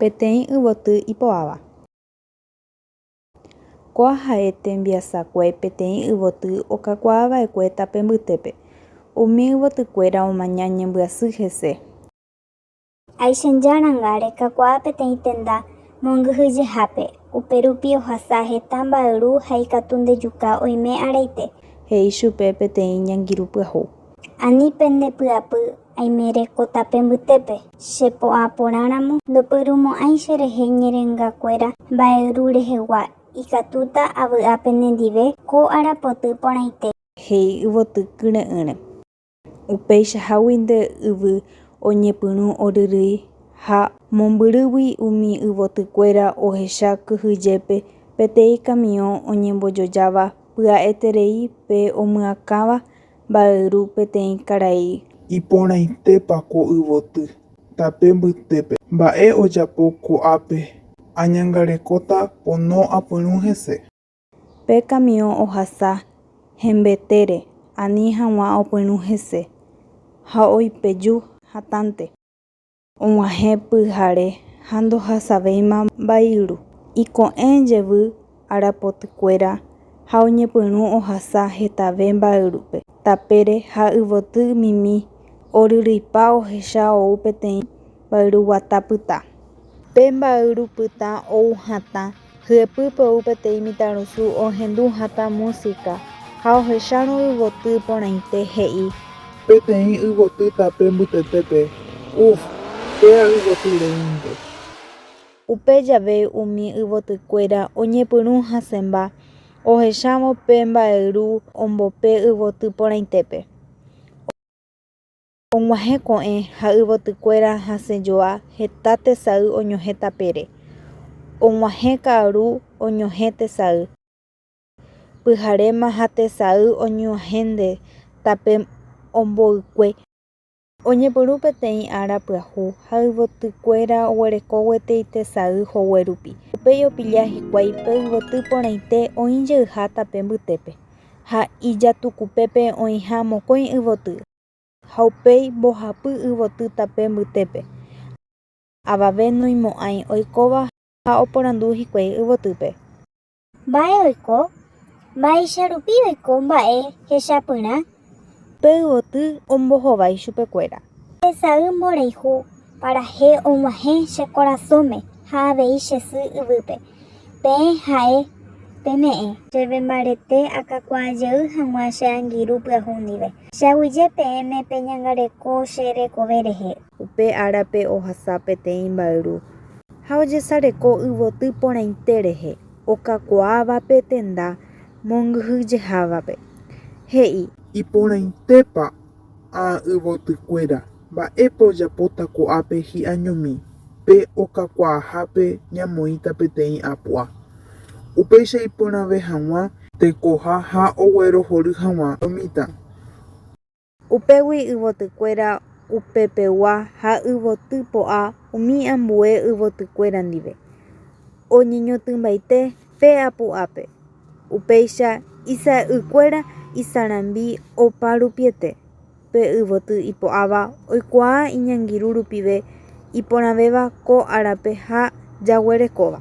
Peteĩ yvoty ipo'áva. Kóa ha'e tembiasakue peteĩ yvoty okakuaava'ekue tape mbytépe. Umi yvotykuéra omaña ñembyasy hese. Aichejáranga rekakuaa peteĩ tenda mongyhyjehápe, upérupi ohasa heta mba'yru ha ikatu ndejuka oime araite. He'i chupe peteĩ iñangirũ pyahu. Ani pendepy'apy aimére ko tape mbytépe, che po'a porãramo ndopyrũmo'ãi cherehe ñerengakuéra mba'yru rehegua, ikatúta avy'a penendive ko arapoty porãite. He'i yvoty kyre'ỹre. Upeichaháguinte yvy oñepyrũ oryrýi ha mombyrýgui umi yvotykuéra ohecha kyhyjépe peteĩ kamiõ oñembojojáva pya'eterei pe omyakãva mba'yru peteĩ karai. Iporãitépa ko yvoty tape mbytépe. Mba'e ojapo ko'ápe añangarekóta pono apyrũ hese. Pe kamiõ ohasa hembetére ani hag̃ua opyrũ hese ha oipeju hatãnte. Og̃uahẽ pyhare ha ndohasavéima mba'yru. Iko'ẽ jevy arapotykuéra ha oñepyrũ ohasa hetave mba'yrúpe tapére ha yvoty mimi oryryipa ohecha ou peteĩ mba'yruguata pytã. Pe mba'yru pytã ou hatã Hyepýpe ou peteĩ mitãrusu ohendu hatã músika ha ohechárõ yvoty porãite he'i. Peteĩ yvoty tape mbytetépe, Uf, péa yvoty reínte. Upe jave umi yvotykuéra oñepyrũ hasẽmba ohechávo pe mba'yru ombope yvoty porãitépe. Og̃uahẽ ko'ẽ ha yvotykuéra hasẽjoa heta tesay oñohẽ tapére. Og̃uahẽ ka'aru oñohẽ tesay. Pyharéma ha tesay oñohẽnde tape omboykue. Oñepyrũ peteĩ ára pyahu ha yvotykuéra oguereko gueteri tesay hogue rupi. Upéi opilla hikuái pe yvoty porãite oĩ jeyha tape mbytépe ha ijatukupépe oĩha mokõi yvoty. Ha upéi mbohapy yvoty tape mbytépe. Avave noimo'ãi oikóva ha oporandu hikuái yvotýpe. Mba'e oiko? Mba'éicha rupi oiko mba'e hechapyrã? Pe yvoty ombohovái chupekuéra. Tesay mborayhu paraje og̃uahẽ che korasõme ha avei che sy yvýpe. Peẽ ha'e peme'ẽ. Chéve mbarete akakuaa jey hag̃ua che angirũ pyahu ndive. Che aguyje peẽme peñangareko che rekove rehe. Upe árape ohasa peteĩ mba'yru ha ojesareko yvoty porãite rehe okakuaáva pe tenda mongyhyjehávape. He'i. Iporãitépa ã yvotykuéra, mba'épa ojapóta ko'ápe hi'añomi, pe okakuaahápe ñamoĩta peteĩ apu'a. Upéicha iporãve hag̃ua tekoha ha oguerohory hag̃ua lo mitã. Upégui yvotykuéra upepegua ha yvoty po'a umi ambue yvotykuéra ndive, oñeñotỹmbaite pe apu'ápe. Upéicha isa'ykuéra isarambi opa rupiete. Pe yvoty ipo'áva oikuaa iñangirũ rupive iporãvéva ko árape ha jaguerekóva.